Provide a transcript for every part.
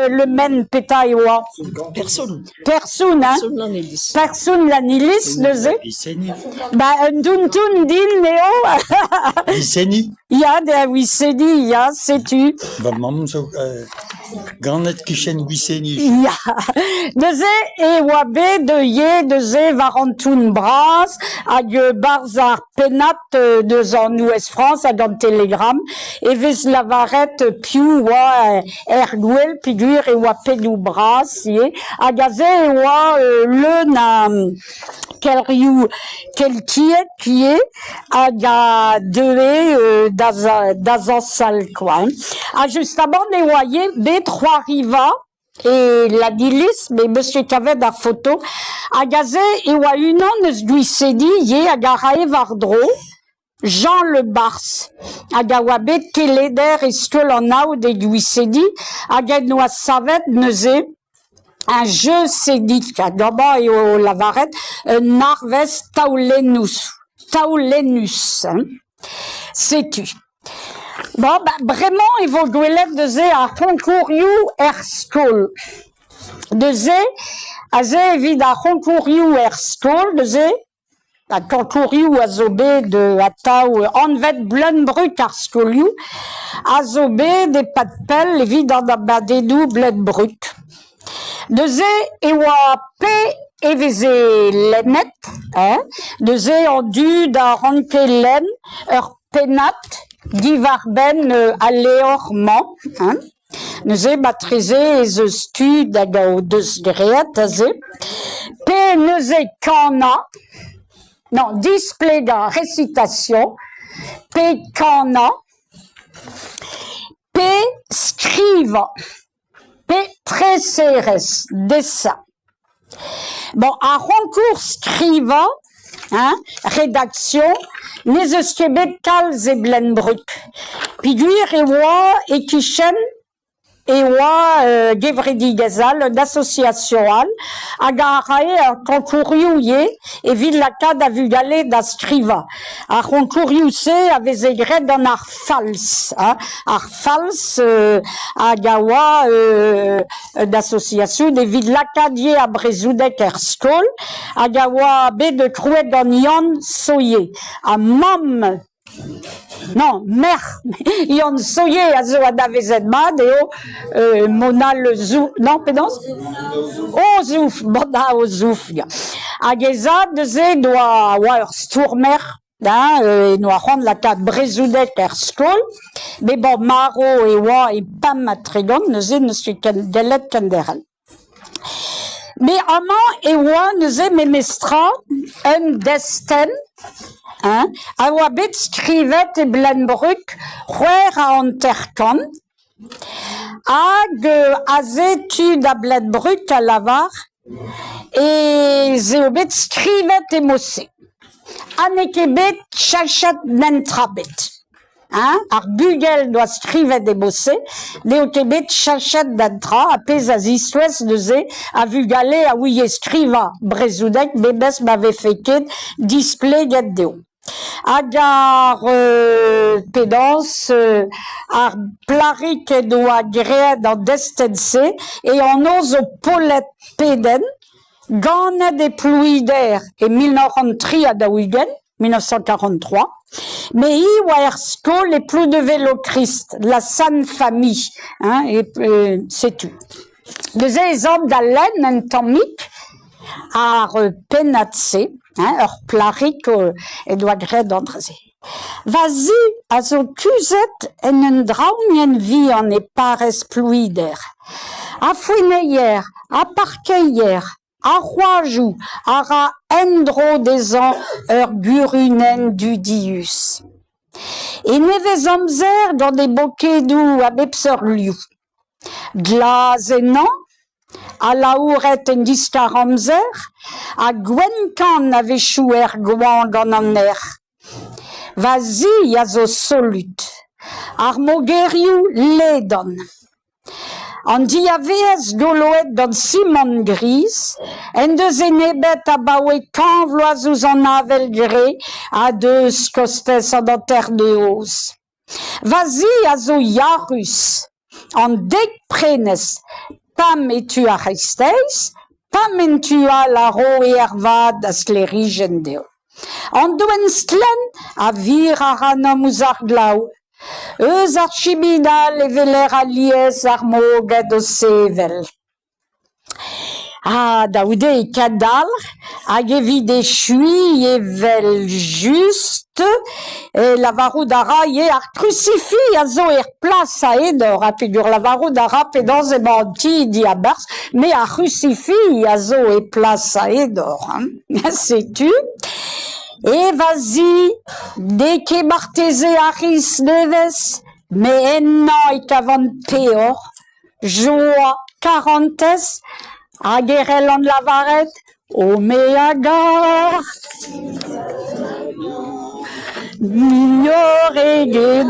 Le Men petra e oa? Person. Person, hein? Person Lanniliz. Person Lanniliz neuze. Wiseni. Ba un dountoun din eo. Wiseni. Ya, da Wiseni, ya, setu. Va mamm zo ganet kichen Gwiseni. Ya, neuze e oa bet ivez neuze war an toun bras hag 'barzh ar pennad deus an Ouest-France hag an Telegram e vez lavaret piv oa er gouel peogwir e oa pennoù bras ivez hag aze e oa leun a kelc'hioù keltiek ivez hag a deue da da zañsal kwa hein. Ha justamant e oa ivez bet c'hoariva e Ladiliz, met 'meus ket kavet ar foto, hag aze e oa unan eus Gwiseni ivez hag a rae war-dro, Jean Le Bars, hag a oa bet keleder e skol an Aod e Gwiseni hag en doa savet neuze un jeu scénique hag amañ eo lavaret un arvest taolennus, taolennus hein. Setu. Bon ben bremañ e vo gwelet neuze ar c'hoñkourioù er skol. Neuze, aze evit ar c'hoñkourioù er skol neuze Ha konkourioù a zo bet atav anvet Bleun-Brug ar skolioù a zo bet e-pad pell evit an abadennoù Bleun-Brug. Neuze e oa pe e veze lennet, hein, neuze an dud a ranke lenn ur pennad diwar-benn al levr-mañ, hein. Neuze marteze ez eus tud hag o deus graet aze. Pe neuze kanañ, non displegañ récitation, pe kanañ, pe skrivañ, pe treserezh, dessin. Bon, ar c'honkour skrivañ, hein, rédaction, n'ez eus ket bet kalz e Bleun-Brug peogwir e oa e-kichen e oa gevredigezh all, un association all hag a rae ar konkourioù ivez evit lakaat ar vugale da skrivañ. Ar c'honkourioù-se a veze graet gant ar falz, hein, ar falz hag a oa un association evit lakaat ivez ar brezhoneg er skol hag a oa bet krouet gant Yann Sohier. Ha mamm, non, merc'h Yann Sohier a zo anavezet mat eo Mona Le Zou, non, penaos? Ozouf, Mona Ozouf, ya. Hag he zad neuze doa oa ur stourmer hein, en doa c'hoant lakaat brezhoneg er skol, met bon, marv e oa e 35 neuze n'eus ket ken gellet kenderc'hel. Met amañ e oa neuze memestra un destenn hein, a oa bet skrivet e Bleun-Brug 56 hag aze tud a Bleun-Brug a lavar ez eo bet skrivet e mod-se ha n'eo ket bet cheñchet netra ebet. Hein, ar bugel 'doa skrivet e mod-se n'eo ket bet cheñchet netra ar pezh a ziskouez neuze a vugale a ouie skrivañ brezhoneg memes ma vefe ket displeget dezho. Hag ar penaos ar plac'hig he doa graet an destenn-se e anv zo Paulette Peden, ganet e Plouider e 1943, 1943, met hi oa er skol e Plounevel-Lokrist, la Sainte Famille, hein, et setu. Neuze ez an da lenn un tammig ar pennad-se, hein, ur plac'hig he doa graet an dra-se. Va zi a zo kuzhet en un draoñienn vihan e parrez Plouider. Ha foenneier, ha parkeier, ha c'hoajoù a ra en-dro dezhañ ur gurunenn dudius. E nevez-amzer gant e bokedoù a bep seurt liv. Glas ennañ, alaouret en diskar-amzer, ha gwenn-kann a-wechoù er goañv gant an erc'h. Va zi a zo solut, ar mogerioù ledan. An diavaez goloet gant simant gris en deus enebet abaoe kant vloaz ouzh an avel gre ha deus kostez an hanternoz. Va zi a zo yac'hus. An dek prenestr, pemp e tu ar c'hreisteiz, pemp en tu all a ro e ervat da sklêrijenn dezho. An doenn-stlenn a vir ac'hanomp ouzh ar glav. Eus ar chiminal e weler alies ar moged o sevel. Ha da c'houde e kendalc'h hag evit echuiñ evel-just e lavarout a ra ivez ar krusifi a zo er plas a enor ha peogwir lavarout a ra penaos emañ an ti diabarzh met ar c'hrusifi a zo e plas a enor hein setu. E va zi n'eo ket marteze ar c'hiz nevez met ennañ e kavan peoc'h. Joa, karantez, hag e c'hellan lavaret o me a gar muioc'h eget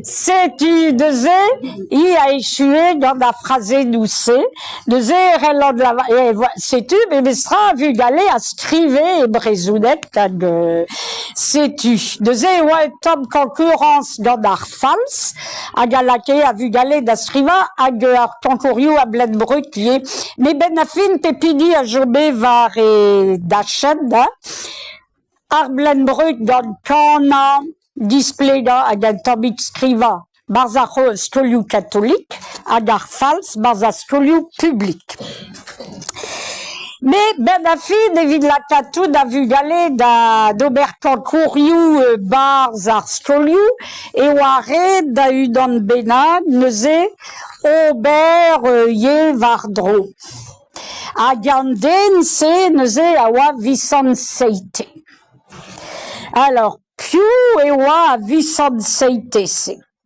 Setu neuze hi a echue gant ar frazennoù-se. Neuze e c'hellan setu memestra vugale a skrive e brezhoneg hag setu. Neuze e oa un tamm koñkurañs gant ar falz hag a lakae ar vugale da skrivañ hag ar konkourioù a Blenbrug ivez. Met 'benn ar fin pep hini a chome war e dachenn hein. Ar Blenbrug gant kanañ, displegañ hag un tammig skrivañ 'barzh ar skolioù katolik hag ar falz 'barzh ar skolioù publik. Met 'benn ar fin evit lakaat tout ar vugale da d'ober konkourioù 'barzh ar skolioù e oa ret da unan bennak neuze ober ivez war-dro. Hag an den-se neuze a oa Visant Seite. Alors piv e oa Visant Seite-se?